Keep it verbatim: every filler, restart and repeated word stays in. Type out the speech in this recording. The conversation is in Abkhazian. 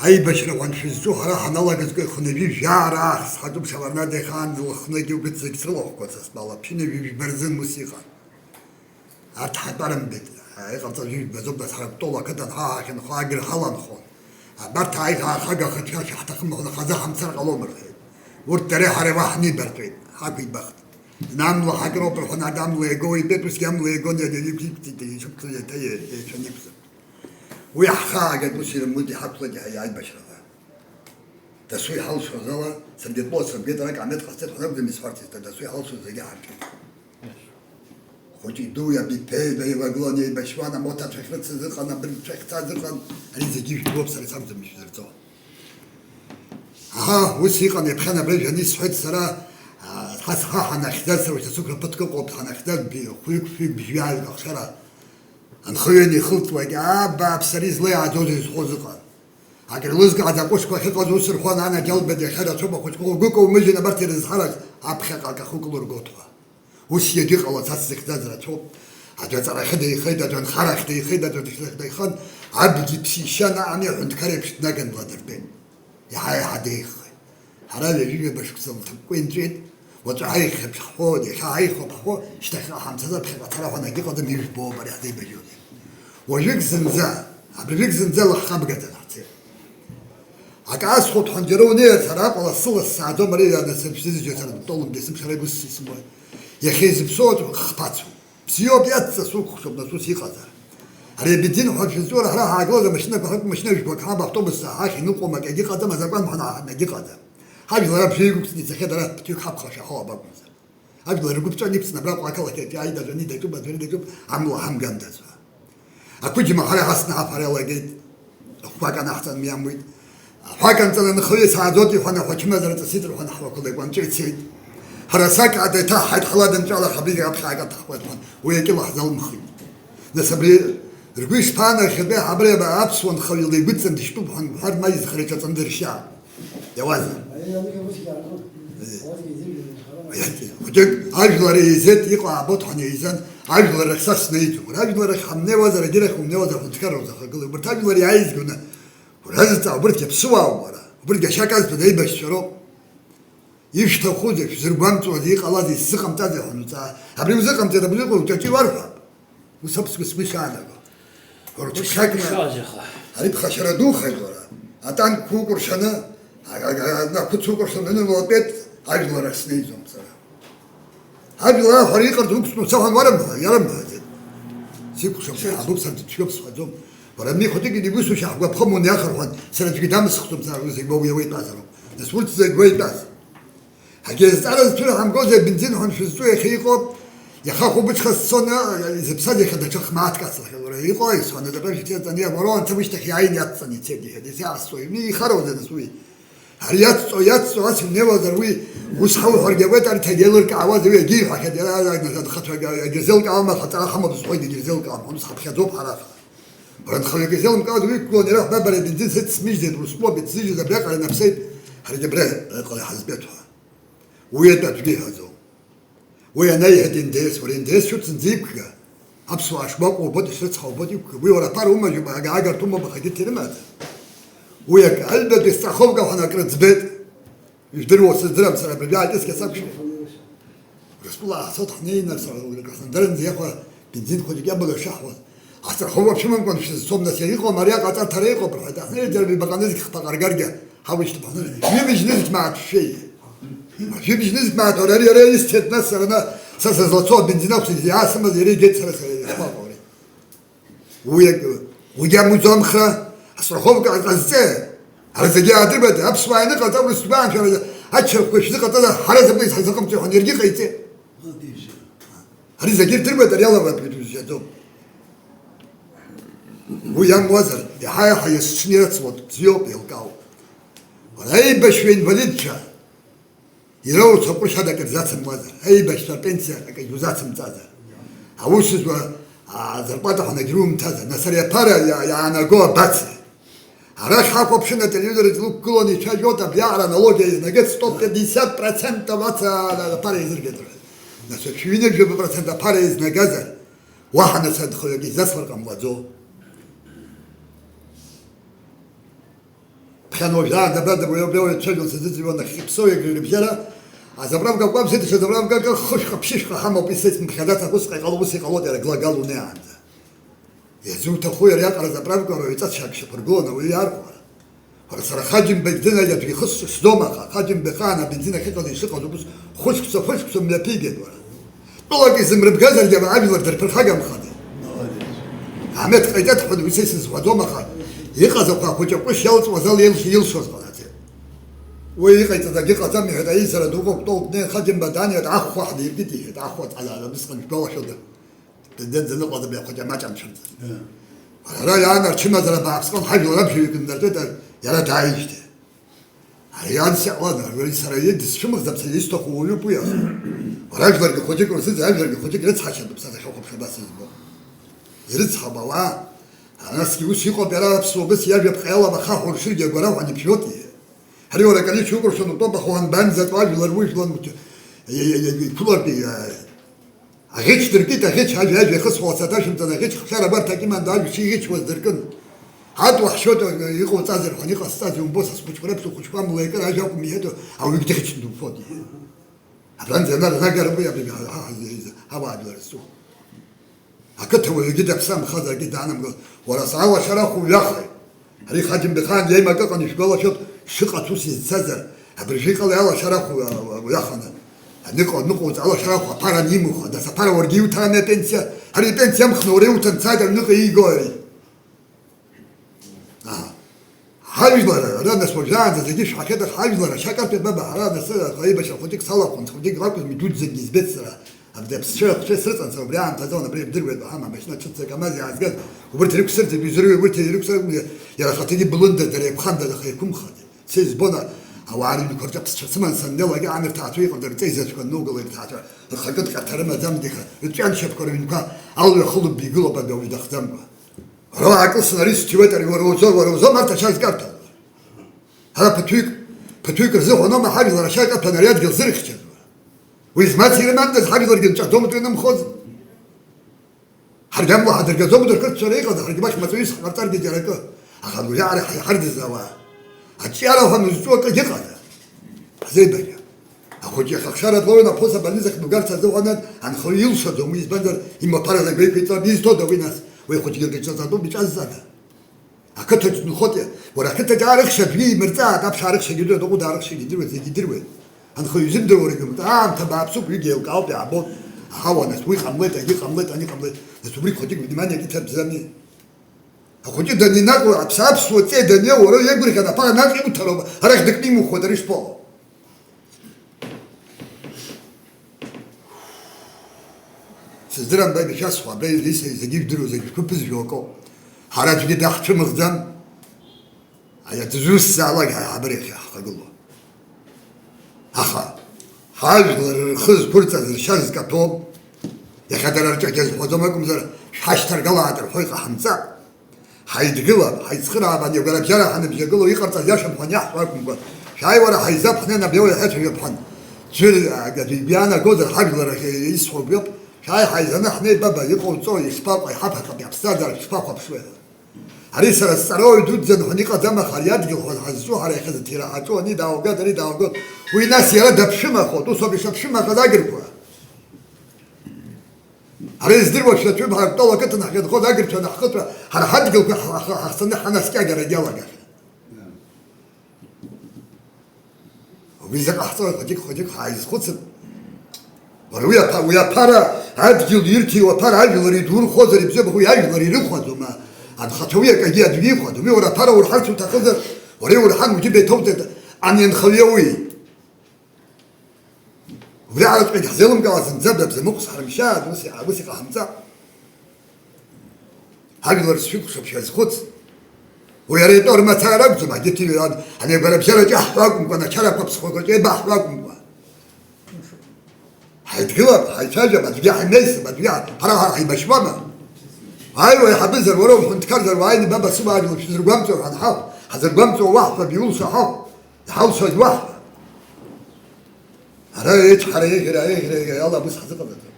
Аибашьра уаншәызҿу ҳара ҳаналагазтәи хынҩажәи жәаа раахыс ҳаҿуп Шьабарнадеи Хаан лыхныгьы убырҭ зегь срылахәқәа са стәала, ԥшьынҩажәи жәба рзын ус иҟан. Арҭ ҳатәарымбеит, иҟарҵаз жәибаӡом, нас ҳара Кәтол ақыҭан ҳа ҳахьынхо агыр ҳаланхон. Абарҭ аиӷаа ахагахацәа шаҳҭахым ҳәа хазы ҳамцар ҟалом рҳәеит. Урҭ дареи ҳареи уа ҳнибартәеит, ҳақәибахт. Зны амла ҳакроуп рҳәон, арҭ амла иагоу итәеит, усгьы амла иагон, иагьа иқәиқәҵеит, еицәыԥҵәеит, еиҭа еицәаникәзар. Уи ҳхаагеит, ус ирымуит, иҳақәлеит, иаҳа иааибашьра ҳәа. Дасу иҳалшоз ала, саргьы тәылас сымгеит, ара каамеҭ ҟасҵеит ҳәа ракәӡам исҳәарц изҭаз, дасу иҳалшоз зегьы ҳарҿит. Хәыҷи дуи, абиԥеи, еивагылан, еибашьуан, амоҭацәа ахьрыцыз ыҟан, абыргцәа ахьцаз ыҟан, ари зегьы ижәдыруп, сара исакәӡам ишәзырҵо. Аҳа, ус иҟан, иаԥхьан абра жәаны исҳәеит сара, а, ҳа схы ҳанахьӡаз, сара уажәшьҭа сықәра ԥыҭк ыҟоуп, ҳанахьӡаз б-, хәҩык, шәҩык, бжьҩаҩык ахшара анхаҩы анихылҵуагь, аа, бааԥс, ари злеиааӡозеи зҳәоз ыҟан. Акыр лызкааз аҟәышқәа ахьыҟаз ус рҳәон, анаџьалбеит, иахьа рацәоуп ахәыҷқәа, угәы каумыжьын, абарҭ ирызҳараз аԥхьаҟа акахьы укылыргоҭ ҳәа. Ус иагьыҟалац, ас зыхьӡаз рацәоуп. Аӡәы аҵарахьы деихеит, аӡәы анхарахь деихеит, аӡәы адәахьы деихан, абгьы ԥсишьа наҟ ами аҳәынҭқар еиԥш днаган дладыртәеит. Иаҳа-иаҳа деиӷьхеит. Ҳара ҩажәи ҩаба шықәса лҭакәкәа инҵәеит, уаҵәы ҳаихьеиԥш ҳҳәо, иахьа ҳаихәап ҳҳәо, шьҭахьҟа ҳамцазар ԥхьаҟа ацара ҳәа анагьыҟаӡам, ижәбо убар иаҳзеибажьозеи? Уажәык зынӡа, абыржәык зынӡа лыххабгаӡан ҳцеит. Акы асхәап ҳәа џьара унеир, сара аҟәа лассы-лассы сааӡом, ари ианасыԥшӡа сара дтәалоуп, десымшара игәы сысмоуит. Иахьа изыԥсоу аӡә хԥацәоуп. Бзиоуп, иаҵҵа сукәхшоуп, нас ус иҟазар. Ари абензин ҳәа шәызҿу ара ҳара ҳаагылаз амашьынақәа ҳакәым, машьына жәбак ҳамоуп, автобус ҳахь иныҟәом, акгьы ыҟаӡам, азакәан ҳәа ҳа-, акгьы ыҟаӡам. Ҳажәлар абжа иқәкны ицахьеит, ара ԥыҭҩык ҳаԥхашьа ҳауп акәымзар. Ажәлар ргәы ԥҵәан иқәҵны абраҟа ақалақь аҿы иааит, аӡәы ани даҿуп, аӡәы ани даҿуп, амла ҳамгандаз ҳәа. Ақәыџьма ҳара ҳасны ҳафара иалагеит, ахәқәа канаҳҵан миамуит. Аҳәа канҵаны нхаҩы сааӡоит иҳәан, аҳәа чмазара ҵысит рҳәан, ҳуақәа леикәанҵәа ицеит. Ҳара сакаада иҭаҳҳаит ҳладанҵәалах абригь аԥхьа акаҭахуеит ҳәан, уи акьыла ҳзалымхит. Нас абри ргәы ишԥаанагахьеи, абри аба-, аԥсуа нхаҩ леигәыдҵан дышьтәуп ҳәа, ҳәа ма изхара иҿаҵаны дыршьа. Иауазар? Хәыҷык ажәлар еизеит, иҟоу аабоит ҳәа неизан, ажәлар рахь са снаиӡом. Уара ажәлар рахь ҳамнеиуазар, егьирахь умнеиуазар, ҳәынҭқарра узахагылои? Убарҭ ажәлар иааизгоны, уара зыҵаа, убырҭгьы аԥсуаауп уара, убырҭгьы ашьа казҭәыз аибашьцәа роуп. Ишәҭахузеи, шәзыргәамҵуазеи, иҟалазеи, сзыҟамҵазеи ҳәа ануҵаа, абри узыҟамҵеит, абри уҟоу, уҿаҿы иуарҳәап. Ус аԥсуа сгәы ишаанаго. Уара ус уҽԥхьакны, ишәоуазеи аха? Ари ԥхашьара духеит уара. Атанкқәа укәыршаны, а-, а-, а-, ақәыцә укәыршаны унылатәеит, ажәлар ахь снеиӡом сара. Ажәлар аҳәара иҟарҵо уқәҵны уца ҳәа уарымҳәа-, иарымҳәаӡеит. Сикәыхшоуп, сеиҳабуп, саргьы цәгьоуп сҳәаӡом. Уара михәыҭык инигәысушьа ҳгәаԥхом, униахар ҳәа, сара аӡәгьы дамысхӡом, сара уи зегь уа уи ауеитәазароуп. Нас урҭ зегь уеитәаз. Ҳагьазҵаара зцәыраҳамгозеи, абензин ҳәа шәызҿу иахьа иҟоу, иаха ахәылбыҽха сцоны, изыԥсаз иахьа даҽа хмааҭк ацлахьан, уара, иҟои, сҳәан, аҵаҟьа шәҭиҵан, иа, уара анцәа ушьҭахь иааины иаҵҵаны ицеит, иахьа, десиаасҵои, ҩны ихароуӡа нас уи. Ари иаҵҵо, иаҵҵо, ас иҩнеиуазар уи, ус ҳауҳәаргьы ауеит, арҭ егьеилыркаауазеи, уи егьиҳәахьеит, иара, иара, анхацәа, ага-, агьырзеилкаауам, аха аҵара ҳамоуп зҳәогьы агьырзеилкаауам, ус ҳаԥхьаӡоуп ҳара. Уара анхаҩы агьырзеилымкаауазар, уи иқәгылан, иара ҳбабара абензин сыцсмыжьӡеит, урыстәылоуп, иҭзыжьыз абриаҟара инаԥсеит, ҳаргьы абра, ы, ҟала ҳазбеит ҳәа. Уи атәы аӡәгьы иҳәаӡом. Уи анаиҳәеит Н Д С, уара Н Д С шәыцынӡа иқәга, аԥсуаа шгәаҟуа убоит, ишрыцҳау убоит, иқәга. Уи уара аԥара умажьуп, ага-, агарҭ умоуп, ахагьы ирымаӡам. Уи акы, аҩбатәи сҵәаховга ҳәа акрыӡбеит. Ижәдыруа сыздырам сара, абыржәы аакьыскьа сақәшәеит. Урыстәыла ҳцоит ҳнеины, сара Краснодарынӡа иахәа бензин хәыҷык иабага шаҳуаз. Астраховка шәымамкәан шәызцом, нас иара иҟоума, ари аҟаҵарҭара иҟоуп, рҳәеит. Аҳ, џьара ҩбаҟа нызқь хԥа ҟаргаргьы ҳауишьҭып ҳәа. Ҩыбжь нызқь мааҭ шәеи. Ҩыбжь нызқь мааҭ, уара, ари, ари исҭеит, нас сара на-, са сызлацо абензин ақәсыз, иаасымаз иара игеит, сара, сара ишԥаҟоу ари? Уи акы, уигьы амуӡамхра, астраховка ҟазҵеи? Ара зегьы аадыруеит, аԥсуаа ианыҟаҵа, урыс гәааншәара, аччархәқәа шәзыҟаҵазар, ҳара закәи ҳазыҟамҵеи ҳәа иаргьы ҟаиҵеит. Ари зегьы ирдыруеит, ари алалатәи дузжьаӡом. Уи иамуазар, иаҳа-иаҳа иасҽны ирацлоит, бзиоуп, еилкаауп. Уара аибашьҩы инвалидцәа, ироуц аҟәышь ада акыр зацымлазар, аибашьцәа апенсиа акагь узацымҵазар. Аусзуҩ азарплата ҳәа нагь румҭазар, нас ари аԥара иа-, иаанаго абацеи? Арахь ҳахәаԥшын, ателевизор аҿы лықәгыланы ицәажәоит, абриаҟара аналог еизнагеит, сто пятьдесят процентов аца-, аԥара еизыргеит рҳәеит. Нас шәҩынҩажәаба процент аԥара еизнагазар, уаҳа нас анхаҩгьы изацлар ҟамлаӡо. Хьан уажәраанӡа абра дабаҩ-, абри уаҩ дцәажәон, сазыӡырҩуан нахьхьыԥсоу иагьрыбжьара. Азаправка акәаԥ, зыҭацәа азаправка акы хышәха, ԥшьышәха ҳамоуп, исеицмыԥхьаӡац аус ҟаиҟало, ус иҟалоит иара глагал унеиаанӡа. Иазуҭаху иара иаҟара азаправка уаҩҵас шьак шьақәыргыланы ауаҩы иархәара. Уара сара Хаџьымбагь дынагь аӡә ихысҵо сдоума аха, Хаџьымба ихаан абензин ахьыҟаз ишыҟаз убыс хәышықәса, хәышықәса мҩаԥигеит уара. Тәылак изымрыбгазаргьы ара ажәлар дырԥырхагамхаӡеит. Амет ҟаиҵеит ҳәа уи са исызҳәаӡом, аха иҟаз ахәа ахәыҷы аҟәыш иалҵуаз ала илшо-, илшоз ҟанаҵеит. Уи иҟаиҵаз акгьы ҟаҵам, иҳәеит, аизара дуқәа кәтол днеин Хаџьымба даан, иҳәеит, ахәхәа ҳдиркит, иҳәеит, ахәхәа ҵаара, абысҟан ишәгәалашәода, дендза ныҟәаӡам, иахәыҷы амаҷ анцәырҵыз. Ара иаан арчымазара бааԥсҟан ҳажәлар абжаҩ икындыртәеит, иара дааижьҭеи. Ари анс иҟалан, ари сара идысцәымӷӡам, сара исҭаху уаҩуп уи аха. Уара ажәларгьы хәыҷык урзыӡ, ажәларгьы хәыҷык рыцҳашьатәуп, са сахьахәаԥш абас избо. Ирыцҳауп ауаа. Анасгьы ус иҟоуп, иара аԥсуа быс иажәа ԥҟаҩала ахаҳә уршыргьы агәараҳәа аныԥжәоит, иҳәеит. Ари уара акалиц укәыршан утәоуп, аха уанбанӡатәу ажәлар ужәлан уҭ-, иқәлартәи, Аӷьыч дыркит, аӷьыч, ажәа, ажәа ихысхуа ацаҭа шәымҵан, аӷьыч хшара абарҭ акиманда ажәа шиӷьычуаз дыркын. Ат уаҳшьоит, иҟауҵазар ҳәа, иҟасҵаз иумбо, са схәыҷқәа раԥхьа ухәыҷқәа амла икыр ажәа акәым иҳәеит, ауаҩгь дыхьчны дубоит, иҳәеит. Абранӡа анарнагара уи абри ҳа, ҳа, ҳа, ҳа, ҳауаажәлар рзы. Ақыҭауаҩгьы даԥсамхазаргьы даанамгылт. Уара саалашара ахә уҩахеит. Ари Хаџьымба ихаан иеимак ыҟан, ишәгәалашәоит, шыҟац ус изцазар, абыржәы иҟалеи алашара ахә уҩаханы. Аныҟа-, аныҟоуҵа алашара ахә аԥара анимуха, нас аԥара уаргьы иуҭарами апенсиа? Ари ипенсиа амхны уара иуҭан, дцааит аҩныҟа ииго ари. Ҳажәлар, ара нас уажәраанӡа зегьы шәҳахьеит, ҳажәлар ашьакарҭа баба, ҳара нас аибашьра хәыҷык салахәын, хәыҷык лакәын, идуӡӡангьы избеит сара. Абри аԥсцәа ахәцәа срыҵан сара убри аамҭазы, абри ибдыруеит, аҳа, амашьына ҽыцак амаз иаазгаз, убырҭ ирықәсырӡит, ижәдыруеи, урҭ ирықәсыргьы, иара ахаҭагьы былындаз, дара еиқәхандаз, аха еиқәымхаӡеит. Са избон, ауаа рыҩнқәа рҿы аԥсцәа сыман саннеилак, ан рҭаацәа иҟарҵар рҵеи зацәқәа ннугала, рҭаацәа рхатәы ҭҟьаҭара маӡамызт, иха ртәаншьапқәа рыҩнқәа алҩа хылыҩ игылоуп, абри ауаҩы дахӡамкәа. Уара уаакылсны ари сҭиуеит, ари уара узо-, уара узоума арҭ ашьа зкарҭәаз? Ҳара ԥыҭҩык, ԥыҭҩык рзыҳәаноума ҳажәлар ашьа каҭәаны ари адгьыл зырхьчаз? Уи змац ирымандаз ҳажәларгьы нҵәаӡомызт уи нымхоз? Ҳаргьы амла ҳадыргаӡомызт ркырцәара иҟаз, ҳаргьы баша маҵуҩыс ҳҟарҵаргьы џьара акы. Аха абыржәы ара ҳаиҳардаз ауаа. Аҿиара ҳәа мызҿу акы ыҟаӡам. Ҳзеибакьа. Ахәыҷы иахьахшара длоуны аԥҳәыс абольницахь дыҩгарц азыҳәан анхаҩы илшаӡом уи, избанзар, имаԥараз агәеиқәиҵара дизҭода уи нас? Уи ахәыҷгьы акы иҿаҵатәуп, иҿазҵада? Ақыҭаҿ дынхоит, уара ақыҭаҿ аарыхшьа аӡәгьы имырҵааит, аԥшьаа арыхшьагьы идыруеит, аҟәыд аарыхшьагьы идыруеит, зегьы идыруеит. Анхаҩы изымдыруа рыгьумҵ, аамҭа бааԥсуп, уигьы еилкаауп, иаабоит. Аҳауа, нас, уи ҟамлеит, ани ҟамлеит, ани ҟамлеит. Нас убри хәыҷык внимание иҭабзами? Ахәыҷы данинагла, аԥс-, аԥсуа ҵеи даниоу, уара уеигәырӷьан аԥара наҟ иуҭароуп, арахь дыкны имухуеит, ари шԥоҟоу? Сыздырам, баҩ, башьасхәа, абра иса зегьы ижәдыруа, зегьы шәқәыԥызжәо акоуп. Ҳара аӡәгьы даҳцәымыӷӡам. Ари аӡәы зусҭзаалак ҳаиҳабыра иахьа ҳхагылоуп. Аха ҳажәлар рхы зқәырҵаз ршьа зкаҭәо, иахьа дара рҿы акгьы азҳәаӡом акәымзар, шәҳашьҭаргалааит рҳәо иҟаҳамҵап. Ҳаидгылап, ҳаицхыраап, ани агәарабжьара ҳаныбжьагылоу иҟарҵаз иашам ҳәа аниаҳҳәо акәымкәа, шәааи, уара, ҳаизап, ҳнеин абри ауаҩ иҳәеҭажәап ҳәа. Ӡәыр, а, игәы иаанагозар, ҳажәлар ахь исҳәо убриоуп, шәааи, ҳаизаны ҳнеи, баба, иҟауҵо, ишԥаҟоу, иҳабҳәап, иаԥсҭазаара шәышԥахәаԥшуеи? Ари сара сҵарауаҩ дуӡӡан ҳәа иҟаӡам, аха ари адгьыл ҳәа ҳазҿу, ҳара иахьазы ҭира ҳаҿу, ани дааугоит, ари дааугоит. Уи нас иара даԥшәымахоит, усоуп ишаԥшәымахаз агырқәа. Ара издыруа шәаҭәым ҳара тәала ақыҭан ҳхьыдхоз агырцәа анахкыдра, ҳара ҳадгьылқәа ҳа-, ҳа-, ҳахцаны ҳанаскьагьарагь иалагахьан. Убри изы ҟаҳҵои, хәыҷык-хәыҷык ҳааизхәыцып. Уара уи аԥа-, уи аԥара адгьыл ирҭиуа аԥара ажәлар идурхозар ибзиоуп, уи ажәлар ирыхәаӡом, анхацәа уи акагьы аӡәгьы ихәаӡом. Уи уара аԥара урҳарц уҭахызар, уара иурҳан, уџьыба иҭоуҵеит, ани анхаҩы уи. Убри араҵәҟьагь ҳзеилымкаауа зынӡа дабзамыҟә сҳармшьааит, ус иҟа-, ус иҟаҳамҵап. Ҳажәлар зшәыкәшап шәазхәыц. Уи ара итәоу рмацара ракәӡам, егьырҭ ан-, анеигәарабжьараҿы иаҳҳәо акәымкәа, ачарақәа ԥсхәақәаҿы еибаҳҳәо акәымкәа. Ҳаидгылап, ҳаицәажәап, аӡәгьы ҳаимеисып, аӡәгьы ҳа-, ҳара ҳа-, ҳаибашьуама? Ааи, уаҩ ҳабызар, уара уҳәынҭқарзар, уааины баба сыуаажәлар шәзыргәамҵуа ҳәа анҳахә, ҳазыргәамҵуа уаҳҳәап, иулшо ҳахә, иҳалшоит уаҳҳәап. Ара ичҳара еиӷьра, еиӷьра, еиӷьра ала абыс ҳзыҟанаҵоит.